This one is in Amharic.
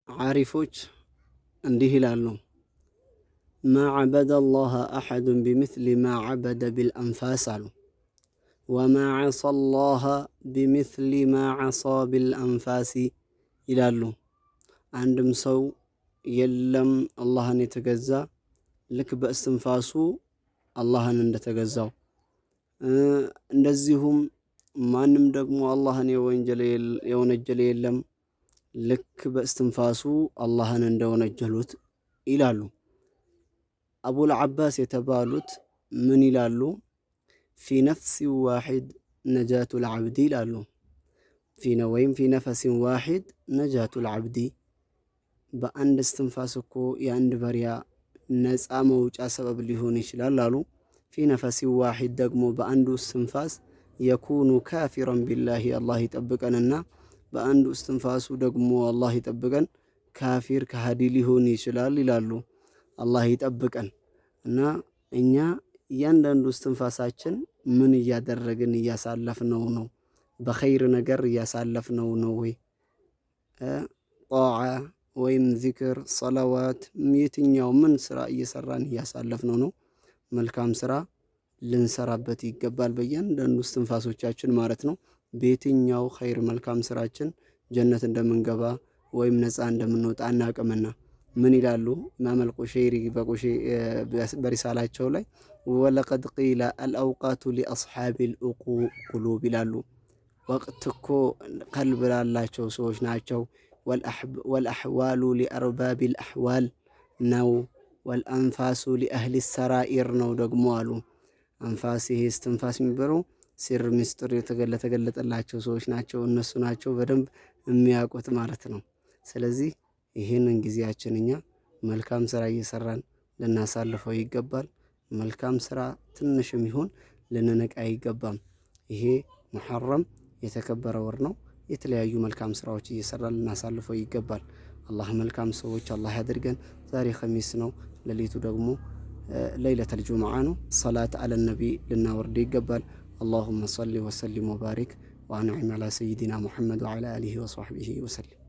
ዓሪፎች እንዲህ ይላሉ፣ ما عبد الله أحد بمثل ما عبد بالأنفاس አሉ። وما عصى الله بمثل ما عصى بالأنفاس ይላሉ። አንድም ሰው የለም አላህን የተገዛ ልክ በእስትንፋሱ አላህን እንደተገዛው፣ እንደዚሁም ማንም ደግሞ አላህን የወነጀለ የለም ልክ በእስትንፋሱ አላህን እንደወነጀሉት ይላሉ። አቡል ዓባስ የተባሉት ምን ይላሉ? في نفس واحد نجاة العبد ይላሉ። ወይም في نفس واحد نجاة العبد፣ በአንድ እስትንፋስ እኮ የአንድ ባሪያ ነፃ መውጫ ሰበብ ሊሆን ይችላል አሉ። في نفس واحد ደግሞ በአንዱ እስትንፋስ يكون كافرا بالله፣ አላህ ይጠብቀንና በአንዱ እስትንፋሱ ደግሞ አላህ ይጠብቀን ካፊር ከሃዲ ሊሆን ይችላል ይላሉ። አላህ ይጠብቀን እና እኛ እያንዳንዱ እስትንፋሳችን ምን እያደረግን እያሳለፍነው ነው? በኸይር ነገር እያሳለፍነው ነው ወይ? ጣዓ ወይም ዚክር፣ ሰላዋት፣ የትኛው ምን ስራ እየሰራን እያሳለፍነው ነው? መልካም ስራ ልንሰራበት ይገባል፣ በእያንዳንዱ እስትንፋሶቻችን ማለት ነው። በየትኛው ኸይር መልካም ስራችን ጀነት እንደምንገባ ወይም ነፃ እንደምንወጣ አናቅምና። ምን ይላሉ ኢማም አልቁሸይሪ በሪሳላቸው ላይ? ولقد قيل الأوقات لأصحاب القلوب ይላሉ። ወቅት እኮ ቀልብ ላላቸው ሰዎች ናቸው። والأحوال لأرباب الأحوال ነው። والأنفاس لأهل السرائر ነው ደግሞ አሉ። አንፋስ ይሄ እስትንፋስ የሚባለው ሲር ሚስጥር የተገለጠላቸው ሰዎች ናቸው። እነሱ ናቸው በደንብ የሚያውቁት ማለት ነው። ስለዚህ ይህንን ጊዜያችን እኛ መልካም ስራ እየሰራን ልናሳልፈው ይገባል። መልካም ስራ ትንሽም ይሁን ልንንቅ አይገባም። ይሄ ሙሐረም የተከበረ ወር ነው። የተለያዩ መልካም ስራዎች እየሰራን ልናሳልፈው ይገባል። አላህ መልካም ሰዎች አላህ ያድርገን። ዛሬ ኸሚስ ነው። ሌሊቱ ደግሞ ለይለተል ጁምዓ ነው። ሰላት አለ ነቢ ልናወርድ ይገባል። اللهم صل وسلم وبارك وأنعم على سيدنا محمد وعلى آله وصحبه وسلم።